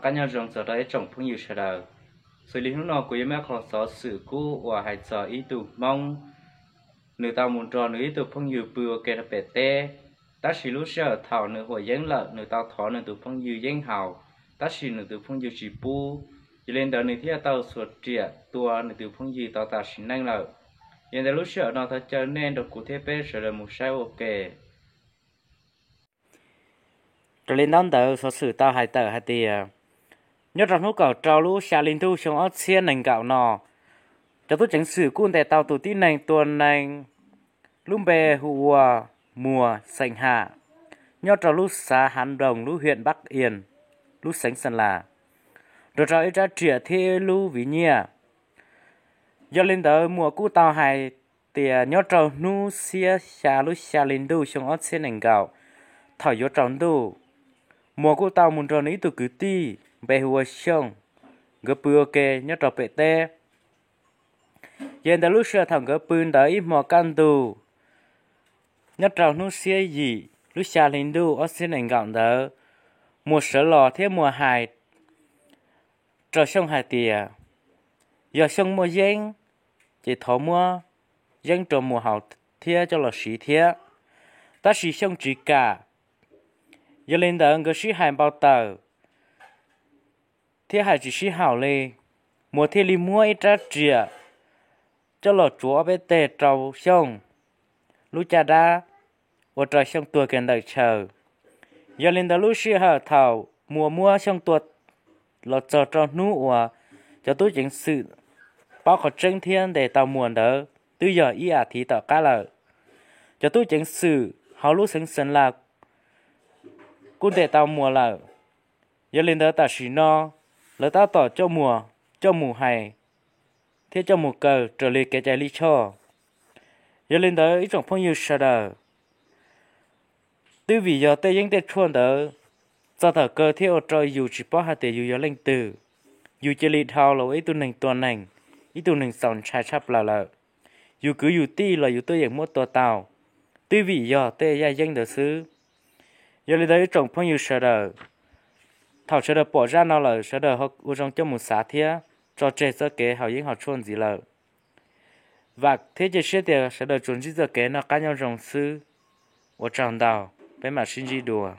Qab nyob zoo txog rau ib tsoom phooj ywg sawv daws. Xws li hnub no kuv yuav muab qhov xov xwm kub uas hais txog ib tug Hmoob, nws tau mus nrog nws ib tug phooj ywg pw ua ke rau pem teb, tab sis lub sij hawm thaum nws huam yeeb lawm nws tau thov nws tus phooj ywg yeeb haus, tab sis nws tus phooj ywg tsis pub. Yog li ntawd nws thiaj tau xuas riam tua nws tus phooj ywg tau tas sim neej lawm. Yog li ntawd lub sij hawm no thov caw nej nrog kuv thiab peb sawv daws mus saib ua ke. Raws li ntaub ntawv xov xwm tau hais tawm hais tias, nyob rau hnub kaum rau lub xya hli ntuj xyoo ob txhiab nees nkaum no, cov tub ceev xwm kuj ntes tau tus tib neeg tua neeg lub npe hu ua Muas xeem Ham, nyob rau lub xav Hav Nploos lub hiam Npab Ias, lub xeev Xeeb Las, nrog rau ib rab riam thiab ib lub viv nyiaj. Yog li ntawd Muas kuj tau hais tias nyob rau hnub xiab xya lub xya hli ntuj xyoo ob txhiab nees nkaum, thaum yuav tsaus ntuj, Muas kuj tau mus nrog nws ib tug kwv tij npe hu ua Xyooj, nkawd pw ua ke nyob rau pem teb. Yog li ntawd lub sij hawm thaum nkawd pw ntawd ib hmo kaj ntug, nyob rau hnub xiab yim lub xya hli ntuj ob txhiab nees nkaum ntawd, Muas sawv los thiab Muas hais rau Xyooj hais tias, yog Xyooj muaj yeeb, ces thov muab yeeb rau Muas haus thiab coj los siv thiab. Tab sis Xyooj tsis kam. Yog li ntawd nkawd sib hais npau taws thiab hais tsis sib haum li, Muas thiaj li muab ib rab riam coj los tsuav ob peb teg rau Xyooj lub caj dab, ua rau Xyooj tuag kiag ntawm chaw. Yog li ntawd lub sij hawm thaum Muas muab Xyooj tua los txog rau hnub uas cov tub ceev xwm paub qhov tseeb thiab ntes tau Muas ntawd twb yog ib as thiv tom qab lawm. Cov tub ceev xwm hauv lub xeev Xeeb Las kuj ntes tau Muas lawm. Yog li ntawd tam sim no lawv tab tom coj Muas coj mus hais thiab coj mus kaw raws li kev cai lij choj. Yog li ntawd ib tsoom phooj ywg sawv daws, twb vim yog tej yeeb tej tshuaj ntawd, txog thaum kawg thiaj ua rau yus tsis paub hais tias yus yog leej twg, yus cia li dhau los ua ib tug neeg tua neeg, ib tug neeg txaus ntshai tshaj plaws lawm. Yus kwv yus tij los yus tuaj yeem muab tua tau, twb vim yog tej yaj yeeb ntawd xwb. Yog li ntawd ib tsoom phooj ywg sawv daws, thaum sawv daws pom zaj no lawm sawv daws ua zoo coj mus xav thiab tso tseg txoj kev haus yeeb haus tshuaj ntxiv lawm. Vam thiab cia siab tias sawv daws tsuas ntsib txoj kev noj qab nyob zoo xwb. Ua tsaug ntau, peb mam sib ntsib dua.